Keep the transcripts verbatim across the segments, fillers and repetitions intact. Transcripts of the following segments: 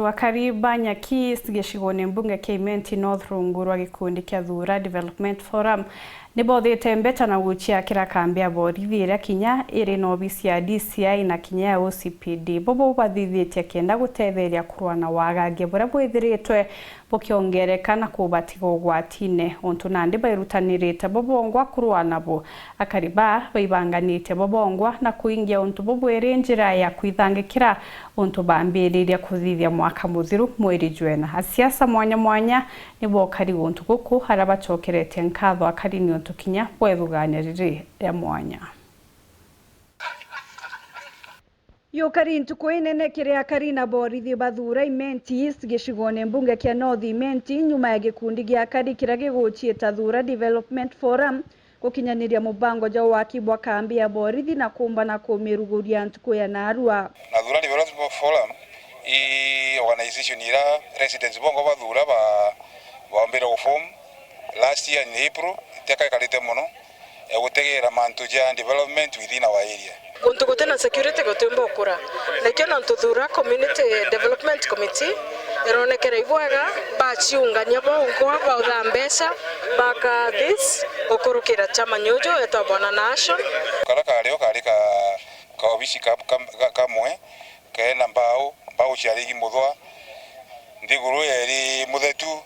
Akari ba Nyaki East gicigone mbunge kia Imenti North rungu rwa gikundi kia Thuura Development Forum nibothite mbeta na guciakira kambi ya borithi iria kinya iri na obisi ya D C I na kinya ya O C P D. Bobo bathithitie kenda gutetheria kurua na wagangia buria bwithiritwe bukiongereka na kubatiga ugwatine, untu nandi bairutanirite bo bongwa kurua nabo. Akari baa baibanganite bo bongwa na kuingia untu bubwiri njira ya kwithangikira untu bambiririe kuthithia mwaka muthiru mweri jwena. Asiasa mwanya mwanya nibo okari guntu guku, aria bacokeretie nkatho akari niuntu kinya bwa ithugania riri ria mwanya. Yukari ntuku inene kiri akari na borithi ba Thuura Imenti East gicigone mbunge kia North Imenti, nyuma ya gikundi gia akari kiria giguciita Thuura Development Forum gukinyaniria mubango jwa waki bwa kambi ya borithi na kuumba na kumiruguria ntuku ya narua. Na Thuura Development Forum i organization ira residents bongwa ba Thuura ba, baombire guform last year in April, iteka ikarite mono, ya gutegera mantu ja development within our area. Guntu gutina security gutiumba ukura. Nikio nontu Thuura Community Development Committee ironekera ibwega, baciungania bongwa, bautha mbeca, baka this, gukurukira chairman uju etwa Bwana Nation. Kara kario kari ka, ka obisi ka, ka, ka, kamwe, kena mbao, mbao ciari muthwa, nthiguru yeri muthetu,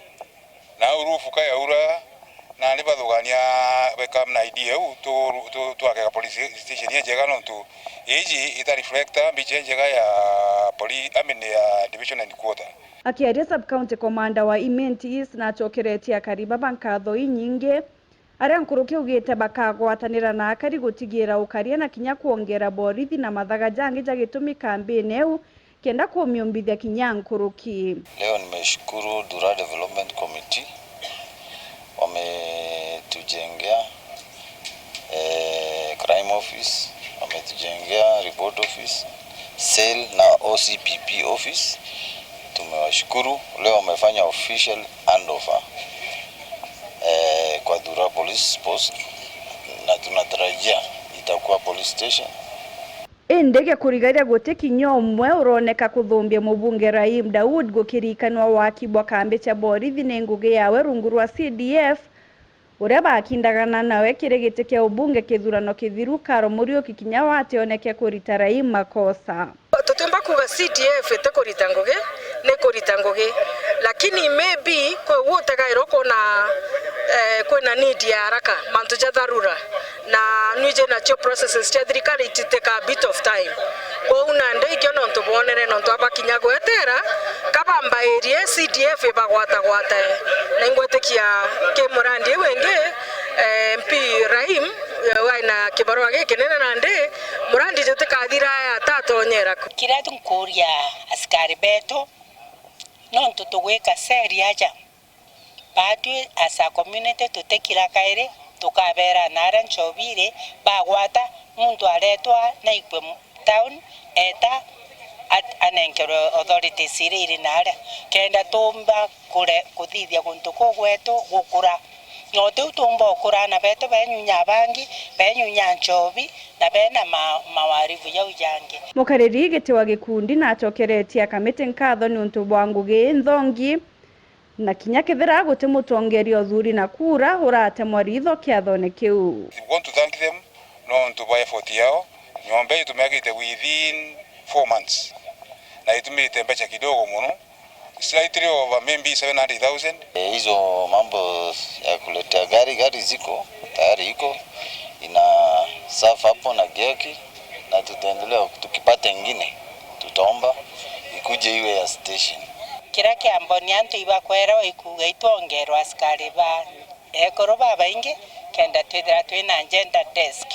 na au rufu kayaura, na ni bathugania become na idea u tu, tu, twake ka police station injega, nontu iji ita reflecta mbicha injega ya poli-, I mean, ya division and quarter. Akiaria sub county commander wa Imenti East nacokeretie akari baba nkatho inyingi, aria nkuruki augite bakagwatanira na akari gutigira ukaria na kinya kwongera borithi na mathaga jangi ja gitumi kambini iu, kenda kumiumbithia kinya nkuruki. Leo nimeshukuru Thuura Development Committee, wametujengea, eh, crime office, wametujengea report office, cell na O C P P office. Tumewashukuru. Leo wamefanya official handover, eh, kwa Thuura Police Post, na tunatarajia itakuwa police station. Indi gia kurigaria guti kinya umwe uroneka kuthumbia mubunge Rahim Daud gukirikanwa waki bwa kambi cia borithi ni ngugi yawe rungu rwa C D F, uria bakindagana nawe kiri giti kia ubunge kithurano kithiru, Karo Muriuki kinya wationeke kurita Rahim makosa. Tutiumba kuuga C D F itikurita ngugi, ni kurita ngugi, lakini maybe kwi uu utegairwa kwona, eh, kwina need ya haraka, mantu ja dharura, na nwiji nacio processes cia thirikari ititeka a bit of time. Kwou nandi ikio nontu bwonere, nontu abakinya gwetera, kabambairie C D F ibagwatagwate, na ingwitikia ki murandi iu ingi, eh, M P Rahim, eh, wai na kibarua gikinene nandi, murandi jutikathira atatonyera ku. Kiria nkuria asikari betu, nontu tugwika seri aja, baatwi as a community tutikira kairi, tukabeera naria nchobi iri, bagwata muntu aretwa naikwe mu-, town, eta at-, anenkerwe authorities iria iri naria, kenda tuumba kure-, kuthithia guntu kuu gwetu gukura. Na utiu tuumba ukura, aana betu benyunya bangi, benyunya nchobi, na bena ma-, mawaribu jau jangi. Mukariri giti wa gikundi nacokeretie akamiti nkatho niuntu bwa ngugi inthongi, na kinya kethira guti mutongeria uthuri na kura uratemwa ritho kiathone kiu. We want to thank them nontu bwa effort yao. Nyomba itumiagite within four months, na itumite mbeca kidogo mono, slightly over maybe seven hundred thousand. Eh, hizo mambo ya kuletea gari, gari ziko tayari, iko ina serve hapo na gioki, na tutaendelea, tukipata ingine tutaomba ikuje iwe ya station. Kiria kiambo ni antu ibakwera ikuga itwongerwa askari ba ekuru babaingi, kenda twithira twina gender desk.